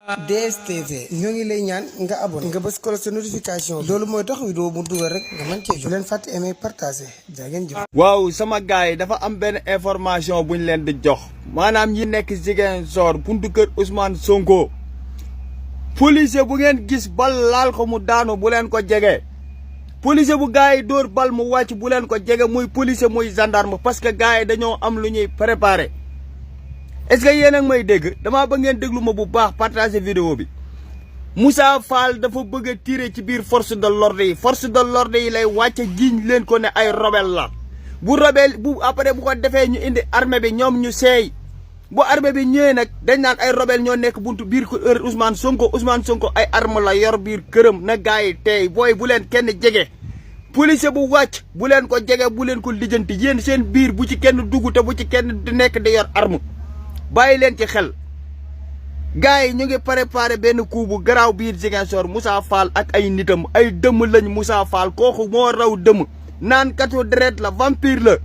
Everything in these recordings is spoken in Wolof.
DSTV ñoo ngi lay ñaan nga abonné nga bës cloche notification loolu mooy tax vidéo mu dugal rek nga mën cee jot leen fàtte aimer partager jaa ngeen jëf. waaw sama gars yi dafa am benn information buñ leen di jox maanaam ñi nekk Ziguinchor buntu kër Ousmane Sonko policier bu ngeen gis bal laal ko mu daanu bu leen ko jege. policier bu gars yi dóor bal mu wàcc bu leen ko jege muy policier muy gendarme parce que gars yi dañoo am lu ñuy préparé. est-ce que yéen a ngi may dégg damaa bëgg ngeen déglu ma bu baax partager vidéo bi Moussa Fall dafa bëgg a tirer ci biir force de l'ordre yi lay wàcce jiiñ leen ko ne ay rebelle la bu rebelle bu après bu ko defee ñu indi armée bi ñoom ñu seey bu armée bi ñëwee nag dañ naan ay rebelle ñoo nekk buntu biir kër Ousmane Sonko ay arme la yor biir këram na gars yi tey booy bu leen kenn jege. policier bu wàcc bu leen ko jege bu leen ko lijjanti yéen seen biir bu ci kenn dugg te bu ci kenn di nekk di yor arme. bàyyi leen ci xel gars yi ñu ngi préparé benn coup bu garaaw biir Ziguinchor Moussa Fall ak ay nitam ay dëmm lañ Moussa Fall kooku moo raw dëmm naan katu deret la vampire la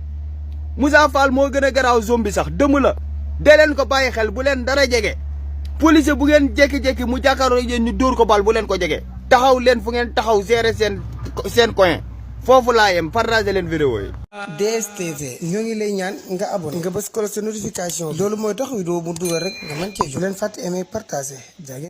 Moussa Fall moo gën a garaaw zombie sax dëmm la dee leen ko bàyyi xel bu leen dara jege policier bu ngeen jékki-jékki mu jàkkaarloo yéen ñu dóor ko bal bu leen ko jege taxaw leen fu ngeen taxaw gérer seen coin foofu laa yem partagé leen vidéo yi. DSTV ñoo ngi lay ñaan nga abonné nga bës cloche notification loolu mooy tax vidéo mu dugal rek nga mën cee jot leen fàtte aimer partager jaa ngeen